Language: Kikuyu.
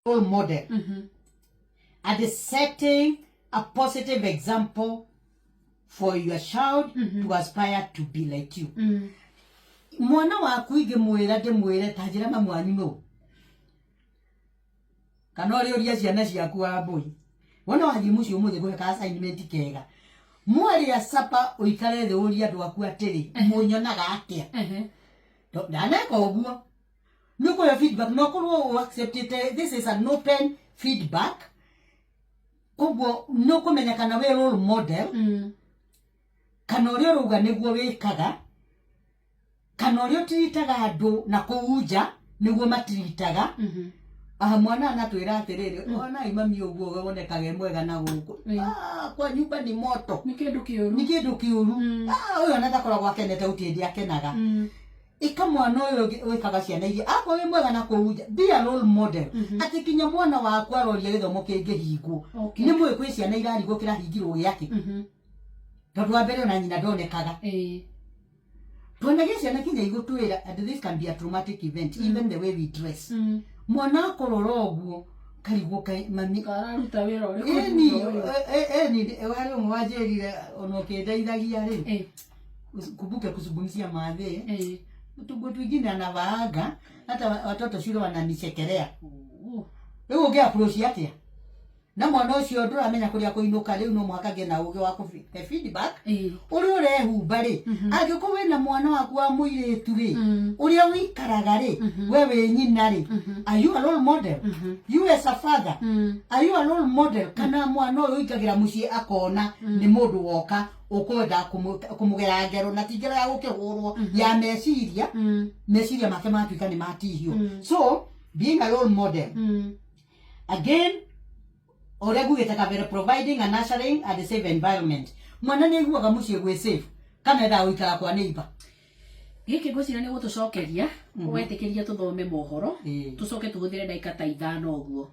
Role model and setting a positive example for your child to aspire to be like you. Mwana waku ingĩmwĩra ndĩmwĩre ta njĩra mamu wanyu nũ kana ũrĩ ũria ciana ciaku wa mbũi wona wathiĩ mũciĩ ũmũthĩ ngũhe ka assignment kega mwarĩa sapa ũikare thĩ ũrie andũ aku atĩrĩ, mũnyonaga atĩa? Ndaneka ũguo nĩ ũkũhe feedback no ũkorwo ũ acceptĩte. This is an open feedback. Koguo nĩ ũkũmenya kana wĩ role model, kana ũrĩa ũrauga nĩguo wĩkaga, kana ũrĩa ũtiritaga andũ na kũu nja nĩguo matiritaga. Aha, mwana anatwĩra atĩrĩrĩ, onai mami ũguo wonekaga e mwega na gũkũ. Ah, kwa nyumba ni moto. Nĩ kĩndũ kĩũru. Nĩ kĩndũ kĩũru. Ah, ũyũ ona ndakoragwo akenete, gũtirĩ hĩndĩ akenaga. Ĩka mwana ũyũ wĩkaga ciana iria akorwo wĩ mwega na kũu nja, be a role model atĩ kinya mwana waku aroria gĩthomo kĩngĩhingwo. Nĩ mũĩ kwĩ ciana irarigwo kĩrahingirwo gĩakĩ, tondũ wa mbere ona nyina ndonekaga. Tuonagia ciana kinya igũtwĩra, and this can be a traumatic event, even the way we dress. Mwana akũrora ũguo karigwo kaĩ mami kararuta wĩra ũrĩkũ ĩni thutha ũyũ? Ĩni harĩ ũmwe wanjĩrire ona ũkĩndeithagia rĩ, kumbuke kuzungumzia mathe tunguo twingine anavaaga, hata watoto shule wananichekelea. Rĩu ũngĩ approach atĩa na mwana ũcio ndũramenya kũrĩa kũinũka? Rĩu no mũhaka ngĩe na ũgĩ wa kũhe feedback. Ũrĩa ũrehumba rĩ, angĩkorwo wĩna mwana waku wa mũirĩtu rĩ, ũrĩa ũikaraga rĩ, we wĩ nyina rĩ, are you a role model? You as a father, are you a role model? Kana mwana ũyũ ũingagĩra mũciĩ akona nĩ mũndũ woka ũkwenda kũmũgera ngero, na ti ngero ya gũkĩhũrwo, ya meciria. Meciria make matuĩka nĩ matihio. So being a role model, again ũrĩa ngugĩte kabere, providing a nurturing and safe environment. Mwana nĩ aiguaga mũciĩ gwĩ safe kana endaga gũikara kwa neighbor? Gĩkĩ ngwĩciria nĩ gũtũcokeria wetĩkĩria tũthome mohoro, tũcoke tũhũthĩre ndagĩka ta 5 ũguo.